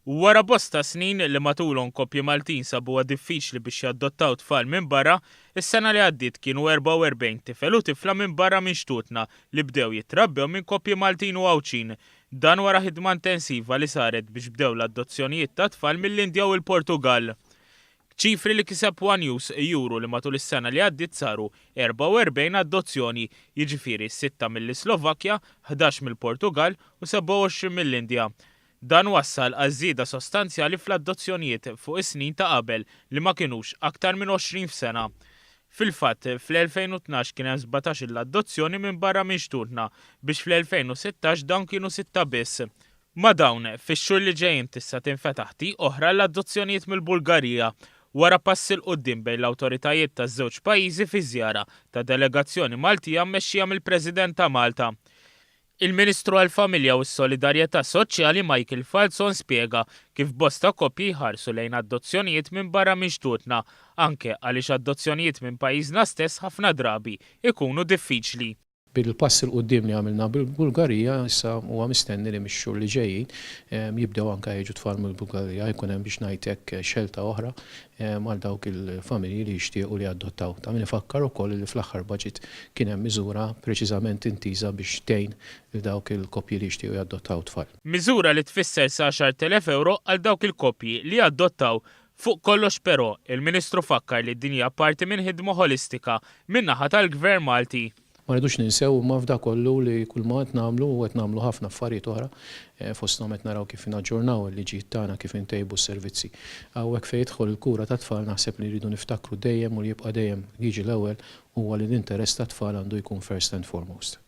Wara bosta snin li matulhom koppji Maltin sabuha diffiċli biex jaddottaw tfal minn barra, is-sena li għaddiet kienu 44 tifel u tifla minn barra minn xtutna li bdew jitrabbew minn koppji Maltin u Għawdxin. Dan wara ħidma intensiva li saret biex bdew l-adozzjonijiet ta' tfal mill-Indja u l-Portugall. Ċifri li kiseb one News juru li matul is-sena li għaddiet saru 44 adozzjoni, jiġifieri sitta mill-Islovakkja, 11 mill-Portugall u 27 mill-Indja. Dan wassal għal żieda sostanzjali fl-adozzjonijiet fuq is-snin ta' qabel li ma kinux aktar minn 20 f'sena. Fil-fatt, fl-2012 kien hemm 17-il adozzjoni minn barra minn xtutna biex fl-2016 dawn kienu sitta biss. Ma' dawn, fix-xhur li ġejjin tista' tinfetaħ tieqa oħra għall-adozzjonijiet mill-Bulgarija wara pass 'il quddiem bejn l-awtoritajiet taż-żewġ pajjiżi fi żjara ta' delegazzjoni Maltija mmexxija mill-President ta' Malta. Il-Ministru għall-Familja u s-Solidarjetà Soċjali Michael Falzon spjega kif bosta koppji jħarsu lejn adozzjonijiet minn barra minn xtutna, anke għaliex adozzjonijiet minn pajjiżna stess ħafna drabi jkunu diffiċli. Bil-pass 'il quddiem li għamilna bil-Bulgarija, issa huwa mistenni li mix-xhur li ġejjin jibdew anke jiġu tfal mill-Bulgarija, jkun hemm biex ngħid hekk xelta oħra għal dawk il-familji li jixtiequ li jadottaw. Ta' min ifakkar ukoll li fl-aħħar budget kien hemm miżura preċiżament intiża biex tgħin lil dawk il-koppji li jixtiequ jadottaw tfal. Miżura li tfisser sa 10,000 ewro għal dawk il-koppji li jadottaw. Fuq kollox però, il-Ministru fakkar li din hija parti minn ħidma ħolistika min-naħa tal-Gvern Malti. Ma rridux ninsew imma f'da kollu li kull ma qed nagħmlu u qed nagħmlu ħafna affarijiet oħra, fosthom qed naraw kif naġġornaw il-liġijiet tagħna, kif intejbu s-servizzi. Hawnhekk fejn jidħol il-kura tat-tfal naħseb li rridu niftakru dejjem u li jibqa' dejjem jiġi l-ewwel huwa li l-interess tat-tfal għandu jkun first and foremost.